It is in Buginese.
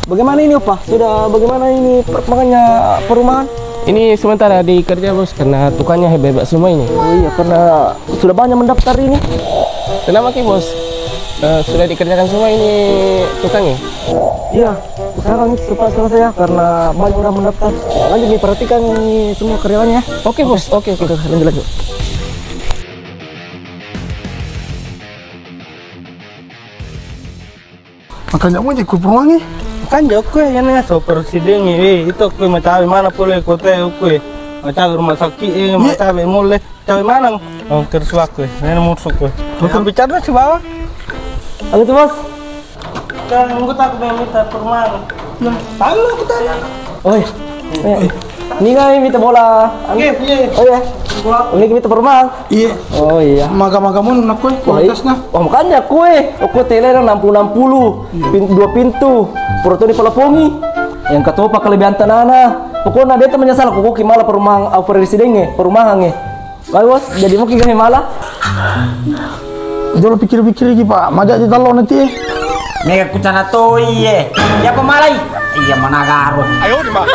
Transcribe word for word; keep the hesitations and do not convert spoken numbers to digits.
Bagaimana ini, Opa? Sudah bagaimana ini perkembangannya perumahan? Ini sementara dikerja, Bos, karena tukangnya hebat-hebat semua ini. Oh iya, karena sudah banyak mendaftar ini. Tenang maki, Bos. Eh, sudah dikerjakan semua ini tukangnya. Iya, sekarang ini cepat selesai ya, karena banyak orang mendaftar. Lanjut nih, perhatikan ini semua karyawannya ya. Oke, Bos. Oke, oke. Oke, lanjut, lanjut. Makanja' muji ku perumahangnge. Makanja' okkue, iyana so presiden, eh, itu okkue macawe mana pole kota okkue. Macawe rumah sakit, eh, macawe mall, eh. Cawe maneng. Oh, kersua okkue. Nena mursuk okkue. Betul. Bicara si bawa. Halo tuh, Bos. Kan nunggu tak aku minta perumahan. Nah, tahu aku tanya. Oi. Eh, ini kan minta bola. Oke, iya. Oh iya. Ini minta perumahan. Iya. Oh iya. Maga-maga mun nak kue, kualitasnya. Oh, makanja' kue. Okkue tele enam puluh enam puluh. Pin-, dua pintu. Pura to dipalapongi. Yang katopa kelebihan tanana. Pokoknya dia temannya salah. Kukuki malah perumahan, apa, residengnge, perumahangnge. Baik, Bos, jadi muki gawe mala. Jolo pikir-pikir iki, Pak. Maja di talo nanti, eh. Mega kucana toi, eh. Iya, pemalai. Iya, mana garo. Ayo, di mana?